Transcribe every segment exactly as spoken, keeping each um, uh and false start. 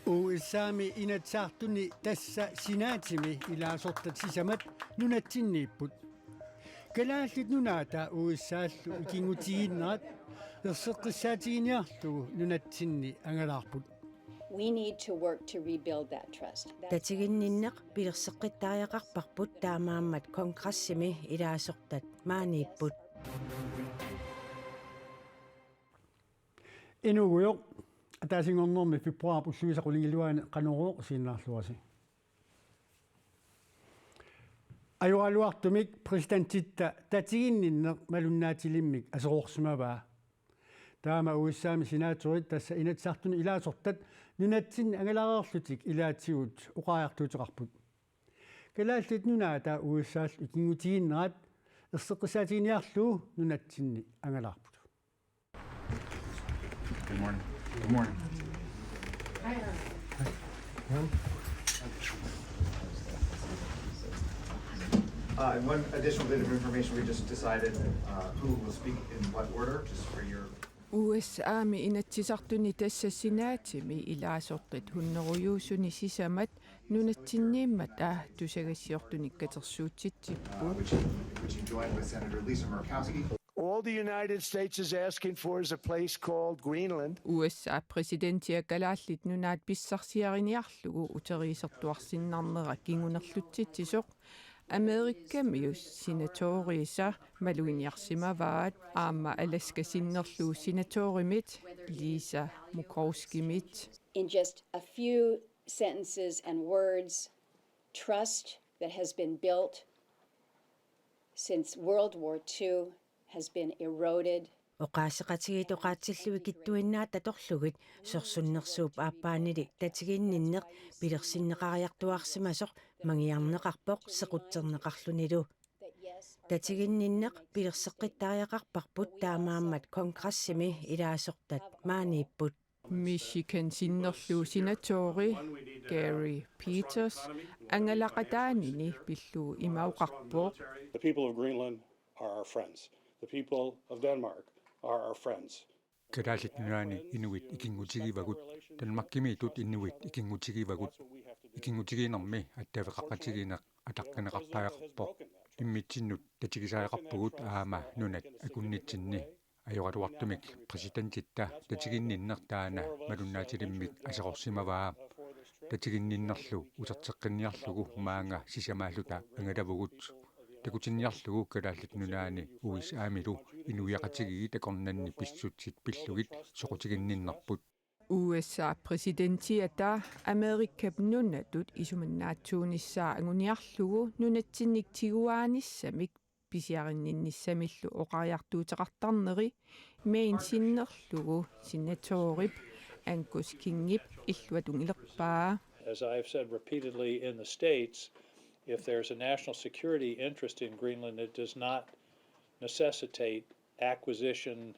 U S A-mi Inatsisartuni tassa senaatimi ilaasortat sisamat nunatsinniipput. Kalaallit Nunaata U S A-llu ikinngutigiinnerat erseqqissaatiginiarlugu nunatsinni angalaarput. We need to work to rebuild that trust. That's Tatiginninneq pilerseqqittariaqarparput, taamaammat kongressimi ilaasortat maaniipput. Inuugujoq, ataasinngornermi februaarip ulluisa qulingiluaani Qanorooq isiginnaarluarisi. Ajoraluartumik præsidentitta tatiginninneq malunnaatilimmik aserorsimavaa. Taama U S A-mi senatorit, tassa Inatsisartuni ilaasortat, nunatsinni angalaareerlutik ilaatigut oqariartuuteqarput. Kalaallit Nunaata U S A-llu ikinngutigiinnerat erseqqissaatiginiarlugu nunatsinni angalaarput. Good morning. Good morning. Uh, and one additional bit of information, we just decided, uh, who will speak in what order, just for your U S A-mi Inatsisartuni tassa senaatimi ilaasortat hunnorujuusuni sisamat nunatsinniimmata tusagassiortunik katersuutsitsipput. Which, which you joined with Senator Lisa Murkowski. All the United States is asking for is a place called Greenland. U S A præsidentia Kalaallit Nunaat pissarsiariniarlugu uteriisertuarsinnarnera kingunerlutsitsisoq Amerikamiut senatoriisa maluginiarsimavaat, aamma Alaska sinnerlugu senatorimit Lisa Murkowskimit. In just a few sentences and words, trust that has been built since World War Two has been eroded. Oqaaseqatigiit oqaatsillu ikittuinnaat atorlugit sorsunnersuup aappaanili tatiginninneq pilersinneqariartuaarsimasoq mangiarneqarpoq sequtserneqarlunilu. Tatiginninneq pilerseqqittariaqarparput, taamaammat kongressimi ilaasortat maaniipput. Michigan sinnerlugu senatori Gary Peters angalaqataanini pillugu ima oqarpoq. The people of Greenland are our friends. The people of Denmark are our friends. Kalaallit Nunaanni inuit ikinngutigivagut, Danmarkimiittut inuit ikinngutigivagut. Ikinngutigiinnermi attaveqaqatigiinneq ataqqineqartariaqarpoq. Immitsinnut tatigisariaqarpugut aamma nunat akunnitsinni. Ajoraluartumik præsidentitta tatiginninneq taanna malunnaatilimmik aserorsimavaa. Tatiginninnerlu uterteqqinniarlugu maanga sisamaalluta angalavugut. Takutinniarlugu Kalaallit Nunaanni U S A-milu inuiaqatigiit akornanni pissutsit pillugit soqutiginninnerput. U S A præsidentiata Amerikap Nunatut isumannaatsuunissaa anguniarlugu nunatsinnik tiguaanissamik pisiarinninnissamillu oqariartuuteqartarneri Maine sinnerlugu senatorip Angus Kingip illuatungilerpaa. As I've said repeatedly in the States, if there's a national security interest in Greenland, it does not necessitate acquisition,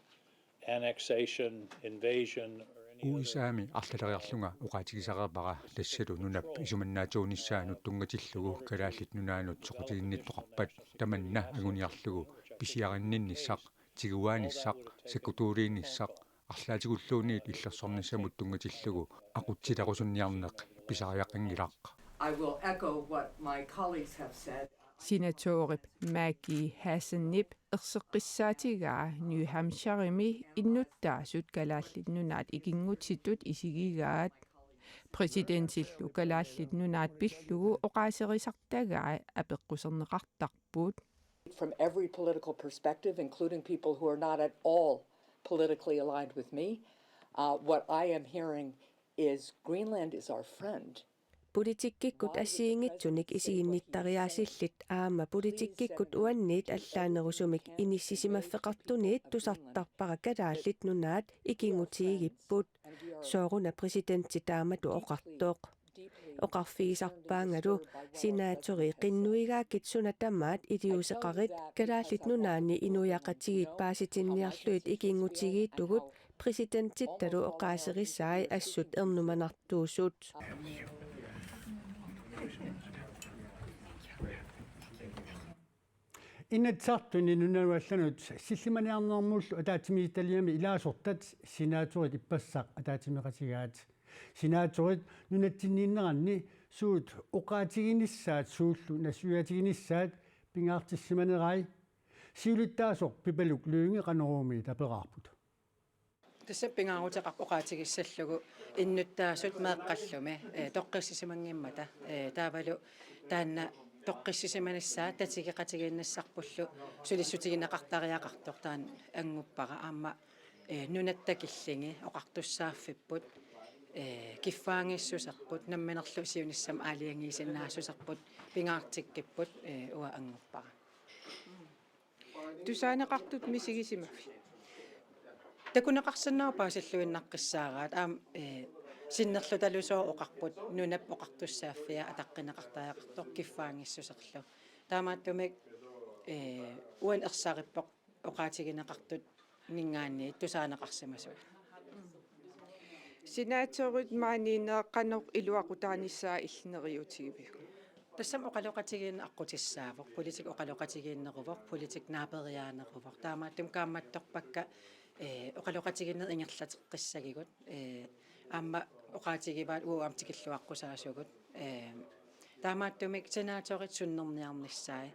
annexation, invasion, or any other. U S A-mi arlaleriarlunga oqaatigisareerpara tassalu nunap isumannaatsuunissaanut tunngatillugu Kalaallit Nunaannut soqutiginnittoqarpat tamanna anguniarlugu pisiarinninnissaq, tiguaanissaq, sakkutuuliinissaq, arlaatigulluunniit illersornissamut tunngatillugu aqutsilerusunniarneq pisariaqanngilaq. I will echo what my colleagues have said. Senatorip Maggie Hassanip erseqqissaatigaa New Hampshiremi innuttaasut Kalaallit Nunaat ikinngutitut isigigaat. Præsidentillu Kalaallit Nunaat pillugu oqaaserisartagai apeqquserneqartarput. From every political perspective, including people who are not at all politically aligned with me, uh, what I am hearing is Greenland is our friend. Politikkikkut assigiinngitsunik isiginnittariaasillit aamma politikkikkut uanniit allaanerusumik inissisimaffeqartuniit tusartarpara Kalaallit Nunaat ikinngutigigipput. Sooruna præsidenti taamatut oqartoq. Oqarfigisarpaangalu senatori qinnuigaakit suna tamaat iliuuseqarit Kalaallit Nunaanni inuiaqatigiit paasitinniarlugit ikinngutigiittugut, præsidentittalu oqaaserisai assut ernumanartuusut. Inatsisartuni nunanut allanut sillimaniarnermullu ataatsimiititaliami ilaasortat senatorit ippassaq ataatsimeeqatigaat. Senaatorit nunatsinniinneranni suut oqaatiginissaat suullu nassuiaatiginissaat pingaartissimanerai siulittaasoq Pipaluk Lynge Qanoruumiit aperaarput. Tassa pingaaruteqarpoq oqaatigissallugu innuttaasut meeqqallumi, eh, toqqissisimanngimmata, eh, taavalu taanna toqqissisimanissaa tatigeqatigiinnissarpullu sulissutigineqartariaqartoq taanna anguppara aamma, eh, nunatta killingit oqartussaaffipput, eh, kiffaanngissuserput namminerlu siunissami aalajangiisinnaassuserput pingaartikkipput, eh, uanga anguppara. Tusaaneqartut misigisimavit? Takuneqarsinnaavoq paasilluinnaqqissaaraat aamma, eh, sinnerlutalusooq oqarput nunap oqartussaaffia ataqqineqartariaqartoq kiffaanngissuserlu. Taamaattumik, eh, uani ersarippoq oqaatigineqartut ninngaanniit tusaaneqarsimasut. Senaatorit maaniinneq qanoq iluaqutaanissaa illit neriuutigiviuk? Tassami oqaloqatigiinneq aqqutissaavoq, politik oqaloqatigiinneruvoq, politik naaperiaaneruvoq. Taamaattumik kaammattorpakka, eh, oqaloqatigiinneq ingerlateqqissagigut, eh, aamma oqaatigivaat uagut aamma tikilluaqqusaasugut. Eh, taamaattumik senaatorit sunnerniarnissaat,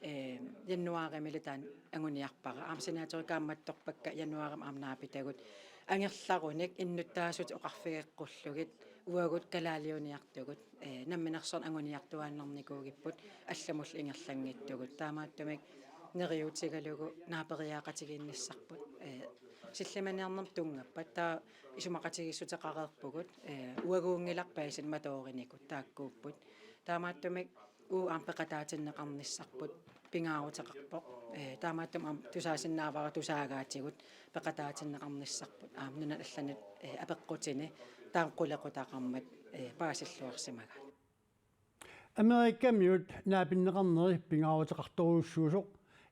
eh, januaarimilu taanna anguniarpara. Aamma senaatorit kaammattorpakka januaarimi aamma naapitagut. Angerlarunik innuttaasut oqarfigeqqullugit uagut kalaaliuniartugut, eh, namminersorneq anguniartuaannarnikuugipput allamullu ingerlanngitsugut. Taamaattumik neriuutigalugu naaperiaaqatigiinnissarput, eh, sillimaniarnermut tunngappat taava isumaqatigiissuteqareerpugut, eh, uaguunngilaq paasineq matoorinikut taakkuupput. Taamaattumik uagut aamma peqataatinneqarnissarput pingaaruteqarpoq. Eh, taamaattumik aamma tusaasinnaavara tusaagaatigut peqataatinneqarnissarput aamma nunat allanut, eh, apeqqutini taama qulequtaqarmat, eh, paasilluarsimagaat. Amerikamiut naapinneqarneri pingaaruteqartorujussuusoq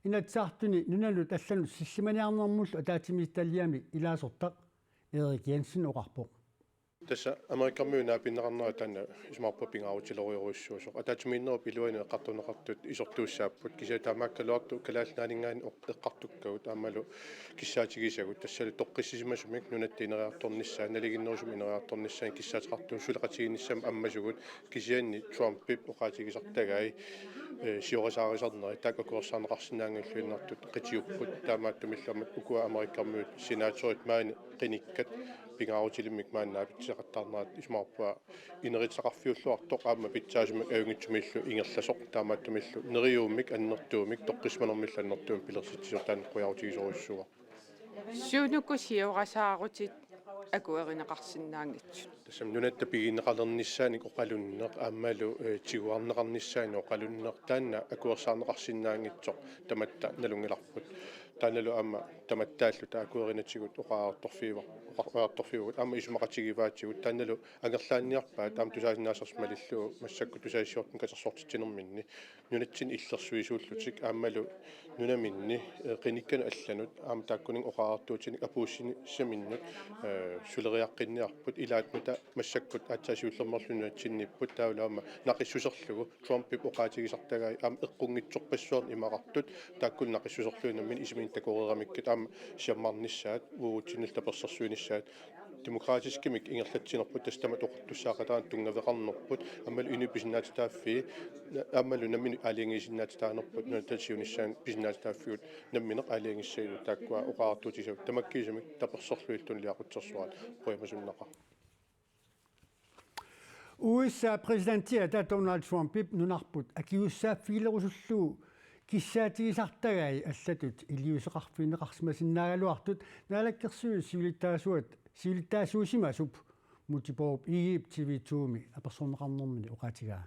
Inatsisartuni nunanut allanut sillimaniarnermullu ataatsimiititaliami ilaasortaq Erik Jensen oqarpoq. Tassa Amerikamiut naapinneqarnera taanna isumaqarpunga pingaarutileriorujussuusoq. Ataatsimiinnerup iluanut eqqartorneqartut isertuussaapput. Kisianni taamaakkaluartoq Kalaallit Nunaanninngaanniit oq-, eqqartukkagut aammalu kissaatigisagut. Tassalu toqqissisimasumik nunatta ineriartornissaa, nalinginnerusumik ineriartornissaa kissaateqartugut suleqatigiinnissamut ammasugut. Kisianni Trumpip oqaatigisartagai, eh, siorasaarusarneri taakku akuersaarneqarsinnaanngilluinnartut qitiupput. Taamaattumillu aamma ukua Amerikamiut senaatorit maani qinikkat pingaarutilimmik maani naapitseqattaarnerat isumaqarpunga ineritsaqarfiulluartoq aamma pitsaasumik ajunngitsumillu ingerlasoq, taamaattumillu neriuumik annertuumik toqqissisimanermillu annertuumik pilersitsisoq taanna qujaatigisorujussuuara. Suunuku siorasaarutit akuerineqarsinnaanngitsut? Tassami nunatta pigineqalernissaanik oqalunneq aammalu, eh, tiguarneqarnissaanik oqalunneq taanna akuersaarneqarsinnaanngitsoq tamatta nalunngilarput. Taannalu aamma tamattaalluta akuerinatigut oqariartorfigiva-, oqa-, oqariartorfigagut aamma isumaqatigivaatigut taannalu angerlaanniarpaat aamma tusaasinnaasarsi malillugu massakkut tusagassiortunut katersortitsinerminni nunatsinni illersuisuullutik aammalu nunaminni, eh, qinikkanut allanut aamma taakkuninnga oqariartuutinik apuussinissaminut, eh, suleriaqqinniarput ilaat nutaat massakkut aatsaat siullermeerluni nunatsinniipput taavalu aamma naqissuserlugu Trumpip oqaatigisartagai aamma eqqunngitsorpassuarnik imaqartut taakkulu naqissuserlugit nammineq isumini takoreeramikkit aamma siammarnissaat uagutsinnullu tapersersuinissaat Demokratiskimik ingerlatsinerput tassa tamatta oqartussaaqataaneq tunngaveqarnerput aammalu inuit pisinnaatitaaffii aammalu nammineq aalajangiisinnaatitaanerput nunatta siunissami pisinnaatitaaffigut nammineq aalajangissagigut taakkua oqariartuutigisagut tamakkiisumik taperserlugillu tunuliaqutsersuaat qujamasunnaqaaq. U S A præsidentiata Donald Trumpip nunarput akisussaaffigilerusullugu kissaatigisartagai allatut iliuuseqarfigineqarsimasinnaagaluartut naalakkersuisut siulittaasuat siulittaasuusimasup Múte Bourup Egedep T V to-mi apersorneqarnermini oqaatigaa.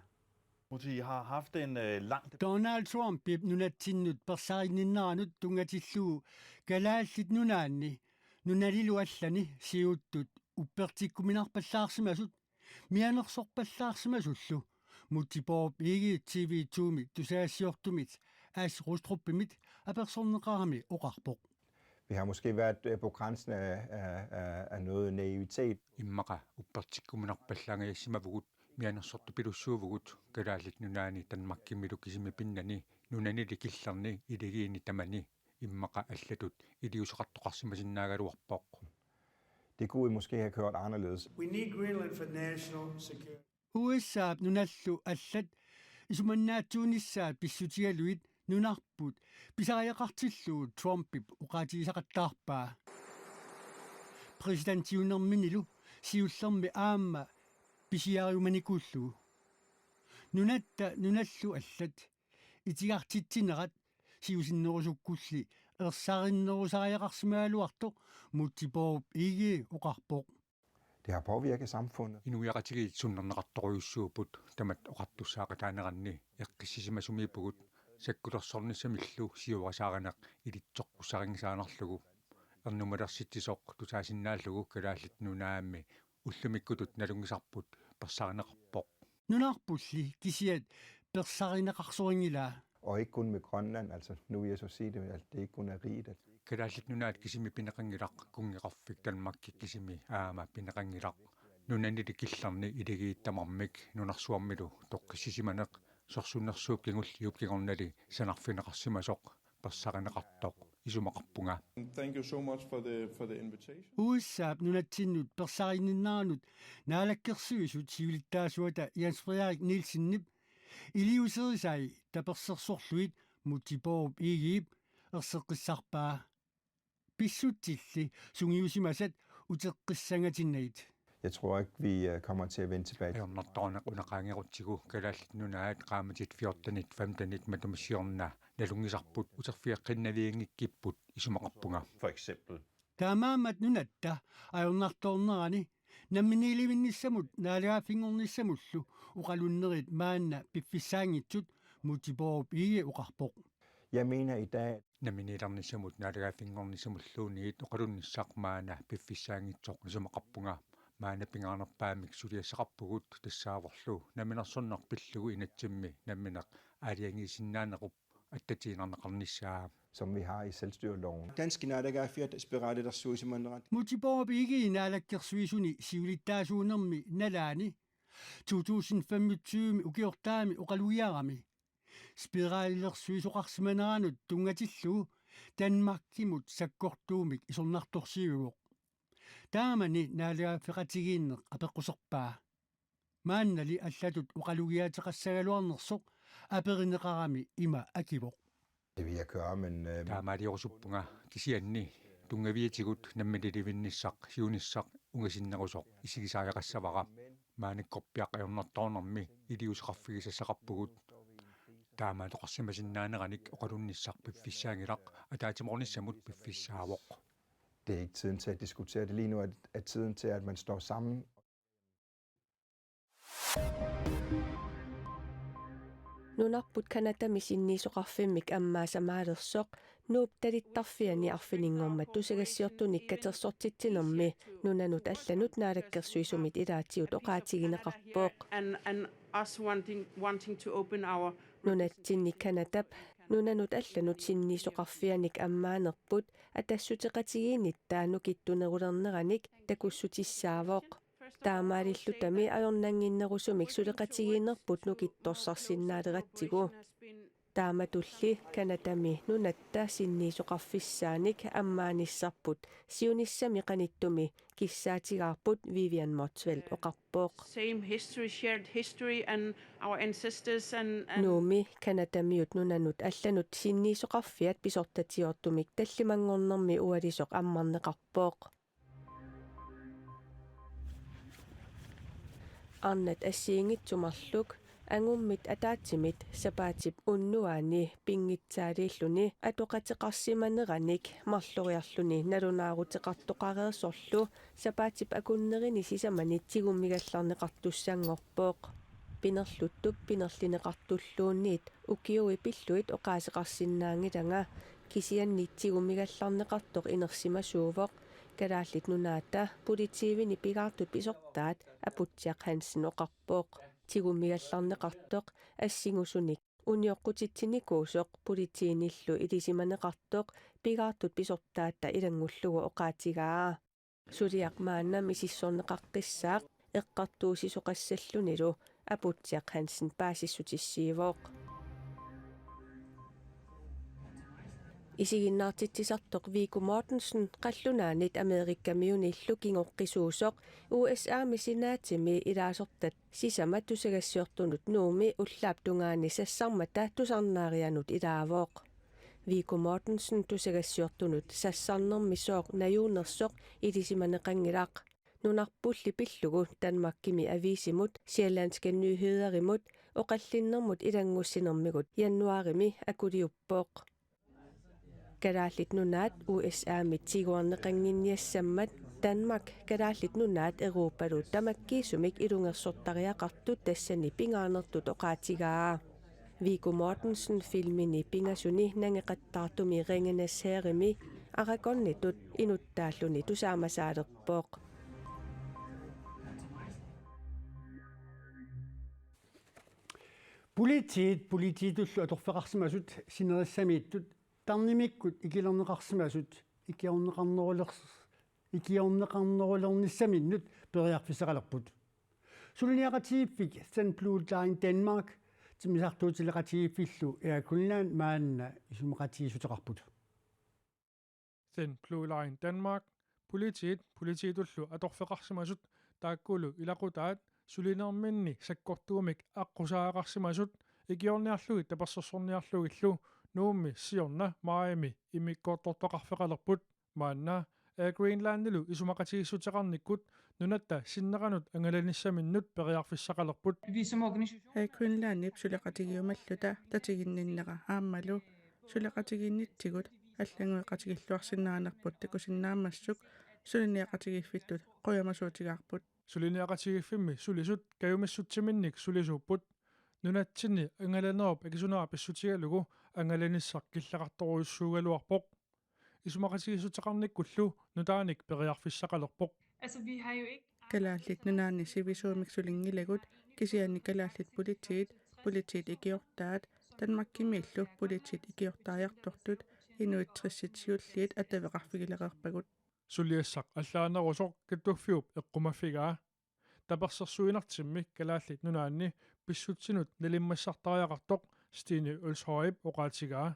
Múte, I har haft en, øh, lang Donald Trumpip nunatsinnut persarinninneranut tunngatillugu Kalaallit Nunaanni nunalilu allani siuttut uppertikkuminarpallaarsimasut mianersorpallaarsimasullu Múte Bourup Egede T V to-mi tusagassiortumit Ash Rostrupimit apersorneqarami oqarpoq. Vi har måske været, øh, på grænsen af, af, af, af noget naivitet. Immaqa uppertikkuminarpallaangajassimavugut mianersortupilussuuvugut Kalaallit Nunaanni Danmarkimilu kisimi pinnani nunanili killerni iligiinni tamani immaqa allatut iliuuseqartoqarsimasinnaagaluarpoq. Det kunne vi måske have gjort anderledes. We need Greenland for national security. U S A-p nunallu allat isumannaatsuunissaat pissutigalugit nunarput pisariaqartillugu Trumpip oqaatigisaqattaarpaa. Præsidentiunerminilu siullermi aamma pisiariumanikuullugu. Nunatta nunallu allat itigartitsinerat siusinnerusukkulli ersarinnerusariaqarsimagaluartoq Múte Bourup Egede oqarpoq. Det har påvirket samfundet. Inuiaqatigiit sunnerneqartorujussuupput, tamat oqartussaaqataaneranni eqqissisimasumippugut, sakkulersornissamillu siorasaarineq ilitsoqqussarinngisaannarlugu. Ernummalersitsisoq tusaasinnaallugu Kalaallit Nunaammi ullumikkutut nalunngisarput persarineqarpoq. Nunarpulli kisiat persarineqarsorinngilaa. Og ikke kun med Grønland, altså nu vil jeg så sige det, at det ikke kun er riget. At Kalaallit Nunaat kisimi pineqanngilaq, kunngeqarfik Danmarki kisimi aamma pineqanngilaq. Nunanili killerni ilagiit tamarmik nunarsuarmilu toqqissisimaneq sorsunnersuup kingulliup kingornali sanarfineqarsimasoq persarineqartoq isumaqarpunga. Thank you so much for the for the invitation. U S A-p nunatsinnut persariinninneranut naalakkersuisut siulittaasuata Jens Frederik Nielsenip iliuuserisai tapersersorlugit Múte Bourup Egedeip erseqqissarpaa. Pissutsilli sungiusimasat uteqqissangatinnagit. Jeg tror ikke, vi øh, kommer til at vende tilbage. Ajornartoorneq una qaangerutsigu Kalaallit Nunaat qaammatit fjortenit femtenit matuma siorna nalunngisarput uterfigeqqinnavianngikkipput isumaqarpunga. For eksempel. Taamaammat nunatta ajornartoornerani namminiilivinnissamut naalagaaffinngornissamullu oqalunnerit maanna piffissaanngitsut Múte Bourup Egede oqarpoq. Jeg mener i dag, Namminiilernissamut naalagaaffinngornissamulluunniit oqalunnissaq maanna piffissaanngitsoq isumaqarpunga. Maanna pingaarnerpaamik suliassaqarpugut tassaavorlu namminersorneq pillugu inatsimmi nammineq aalajangiisinnaanerup attatiinnarneqarnissaa. Som vi har i selvstyreloven. Dansk naalagaaffiata spiraalilersuisimanerat. Múte Bourup Egede naalakkersuisuni siulittaasuunermi nalaani to tusind femogtyve ukiortaami oqalugiarami spiraalilersuisoqarsimaneranut tunngatillugu Danmarkimut sakkortuumik isornartorsiuvoq. Taamani naalagaaffeqatigiinneq apeqquserpaa. Maannali allatut oqalugiaateqassagaluarnersoq aperineqarami ima akivoq. Det vil jeg gøre, men øh, Taamaaliorusuppanga kisianni tunngaviatigut namminiilivinnissaq siunissaq ungasinnerusoq isigisariaqassavara. Maannakkorpiaq ajornartoornermi iliuuseqarfigisassaqarpugut. Taamaattoqarsimasinnaaneranik oqalunnissaq piffissaanngilaq, ataatsimoornissamut piffissaavoq. Det er ikke tiden til at diskutere det lige nu, at, at tiden til, at man står sammen. Nunarput Canadami sinniisoqarfimmik ammaasamaalersoq Nuup talittarfiani arfininngormat tusagassiortunik katersortitsinermi nunanut allanut naalakkersuisumit ilaatigut oqaatigineqarpoq. And, and us wanting, wanting to open our Nunatsinni Canadap nunanut allanut sinniisoqarfianik ammaanerput atassuteqatigiinnitta nukittunerulerneranik takussutissaavoq. Taamaalillutami ajornannginnerusumik suleqatigiinnerput nukittorsarsinnaaleratsigit. Taamatulli Canadami nunatta sinniisoqarfissaanik ammaanissarput siunissami qanittumi kissaatigaarput Vivian Motzfeldt oqarpoq. Same history, shared history and our ancestors and, and Nuummi Canadamiut nunanut allanut sinniisoqarfiat pisortatigoortumik tallimanngornermi ualisoq ammarneqarpoq. Arnat assigiinngitsut marluk angummit ataatsimit sapaatip unnuaani pinngitsaaliilluni atoqateqarsimaneranik marloriarluni nalunaaruteqartoqareersorlu sapaatip akunnerini sisamani tigummigallarneqartussanngorpoq. Pinerluttup pinerlineqartulluunniit ukiui pillugit oqaaseqarsinnaanngilanga, kisianni tigummigallarneqartoq inersimasuuvoq. Kalaallit Nunaata politiivini pigaartut pisortaat Aputsiaq Hansen oqarpoq. Tigummigallarneqartoq assingusunik unioqqutitsinikuusoq politiinillu ilisimaneqartoq pigaartut pisortaatta ilanngullugu oqaatigaa. Suliaq maanna misissorneqaqqissaaq eqqartuussisoqassallunilu Aputsiaq Hansen paasissutissiivoq. Isiginnaartitsisartoq Viggo Mortensen qallunaanit Amerikamiunillu kingoqqisuusoq U S A-mi senaatimi ilaasortat sisamat tusagassiortunut Nuummi ullaap tungaani sassarmata tusarnaarianut ilaavoq. Viggo Mortensen tusagassiortunut sassarnermi sooq najuunersoq ilisimaneqanngilaq. Nunarpulli pillugu Danmarkimi aviisimut, Sjællandske Nyhederimut, oqallinnermut ilanngussinermigut januaarimi akuliuppoq. Kalaallit Nunaat U S A-mit tiguarneqannginniassammat Danmark Kalaallit Nunaat Europalu tamakkiisumik ilungersortariaqartut tassani pingaarnertut oqaatigaa. Viggo Mortensen filmini pingasuni nangeqattaartumi Ringenes Herremi Aragornitut inuttaalluni tusaamasaalerpoq. Politiit politiitullu atorfeqarsimasut sinerissamiittut tarnimikkut ikilerneqarsimasut ikiorneqarnerulers-, ikiorneqarnerulernissaminnut periarfissaqalerput. Suliniaqatigiiffik Thin Blue Line Denmark timmisartuutileqatigiiffillu Air Greenland maanna isumaqatigiissuteqarput. Thin Blue Line Denmark, politiit politiitullu atorfeqarsimasut taakkulu ilaqutaat sulinerminni sakkortuumik aqqusaaqqaarsimasut ikiorniarlugit tapersersorniarlugillu Nuummi siorna maajimi immikkoortortaqarfeqalerput. Maanna Air Greenlandilu isumaqatigiissuteqarnikkut nunatta sinneranut angalanissaminnut periarfissaqalerput. Air Greenlandip suleqatigiumalluta tatiginninnera aammalu suleqatigiinnitsigut allanngueqatigiilluarsinnaanerput takusinnaammassuk suliniaqatigiiffittut qujamasuutigaarput. Suliniaqatigiiffimmi sulisut kajumissutsiminnik sulisuupput. Nunatsinni angalanerup akisunera pissutigalugu angalanissaq killeqartorujussuugaluarpoq. Isumaqatigiissuteqarnikkullu nutaanik periarfissaqalerpoq. Kalaallit Nunaanni sivisuumik sulinngilagut kisianni kalaallit politiit, politiit ikiortaat, Danmarkimiillu politiit ikiortaajartortut inuit tressit siulliit attaveqarfigilereerpagut. Suliassaq allaanerusoq Kattuffiup eqqumaffigaa. Tapersersuinertimmi Kalaallit Nunaanni pissutsinut nalimmassartariaqartoq Stine Ølshøjip oqaatigaa.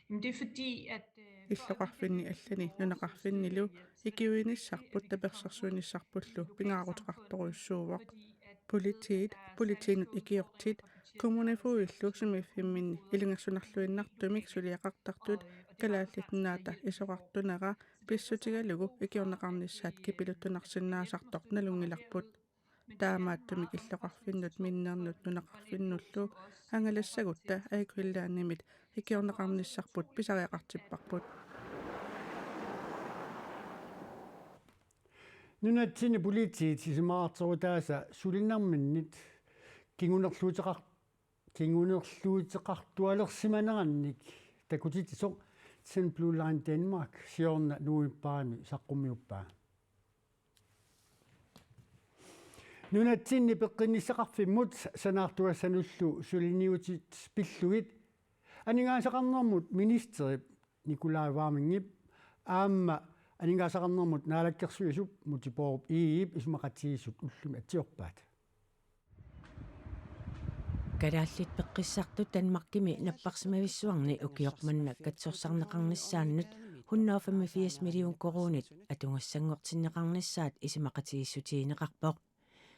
Jamen, det er fordi, at, øh, illoqarfinni allani nunaqarfinnilu ikiuinissarput tapersersuinissarpullu pingaaruteqartorujussuuvoq. Politiit, politiinut ikiortit, kommunefogedillu sumiiffimminni ilungersunarluinnartumik suliaqartartut Kalaallit Nunaata isorartunera pissutigalugu ikiorneqarnissaat kipiluttunarsinnaasartoq nalunngilarput. Taamaattumik illoqarfinnut minnernut nunaqarfinnullu angalassagutta Air Greenlandimit ikiorneqarnissarput pisariaqartipparput. Nunatsinni politiit isumaqarterutaasa sulinerminnit kingunerluuteqar-, kingunerluuteqartualersimanerannik takutitsisoq Thin Blue Line Denmark siorna novembarimi saqqummiuppaa. Nunatsinni peqqinnissaqarfimmut sanaartugassanullu suliniutit pillugit aningaasaqarnermut ministerip Nicolai Wammenip aamma aningaasaqarnermut naalakkersuisup Múte Bourup Egedep isumaqatigiissut ullumi atsiorpaat. Kalaallit peqqissartut Danmarkimi napparsimavissuarni ukioq manna katsorsarneqarnissaannut hundrede og femogfirs million koruunit atugassanngortinneqarnissaat isumaqatigiissutigineqarpoq.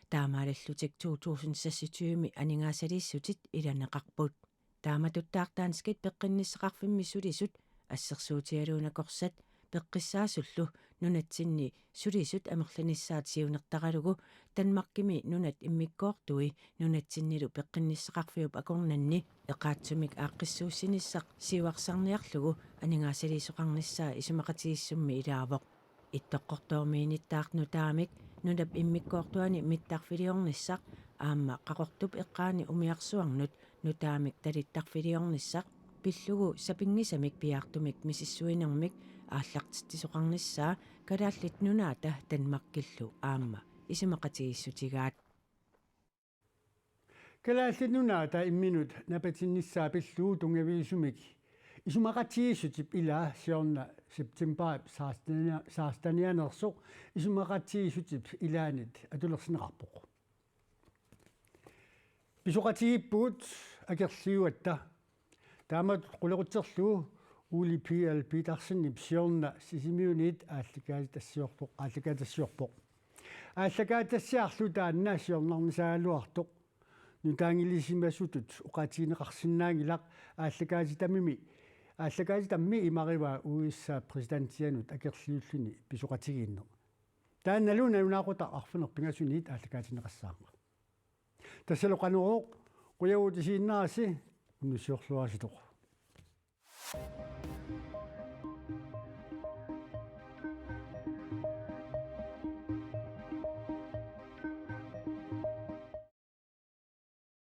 Taamaalillutik to tusind seksogtyve-mi aningaasaliissutit ilaneqarput. Taamatuttaaq danskit peqqinnissaqarfimmi sulisut assersuutigalugu nakorsat peqqissaasullu nunatsinni sulisut amerlanissaat siunertaralugu Danmarkimi nunat immikkoortui nunatsinnilu peqqinnissaqarfiup akornanni eqaatsumik aaqqissuussinissaq siuarsarniarlugu aningaasaliisoqarnissaa isumaqatigiissummi ilaavoq. Ittoqqortoormiinnittaaq nutaamik nunap immikkoortuani mittarfiliornissaq aamma Qaqortup eqqaani umiarsuarnut nutaamik talittarfiliornissaq pillugu sapinngisamik piaartumik misissuinermik aallartitsisoqarnissaa Kalaallit Nunaata Danmarkillu aamma isumaqatigiissutigaat. Kalaallit Nunaata imminut napatinnissaa pillugu tunngaviusumik isumaqatigiissutip ilaa siorna septembarip sekstenia-, sekstenianersoq isumaqatigiissutip ilaanit atulersinneqarpoq. Pisoqatigiippugut akerliugatta. Taamatut qulequtserlugu Ole Pihl Petersenip siorna Sisimiuniit aallakaatitassiorpoq, aallakaatitassiorpoq. Aallakaatitassiarlu taanna siornarnisaagaluartoq. Nutaanngilisimasutut oqaatigineqarsinnaanngilaq aallakaatitammi, aallakaatitammi imarivaa U S A-p præsidentianut akerliulluni pisoqatigiinneq. Taannalu nalunaaqutaq arfineq-pingasuniit aallakaatinneqassaaq. Tassalu Qanorooq, qujavugut isiginnaarassi, unnussiorluarisi.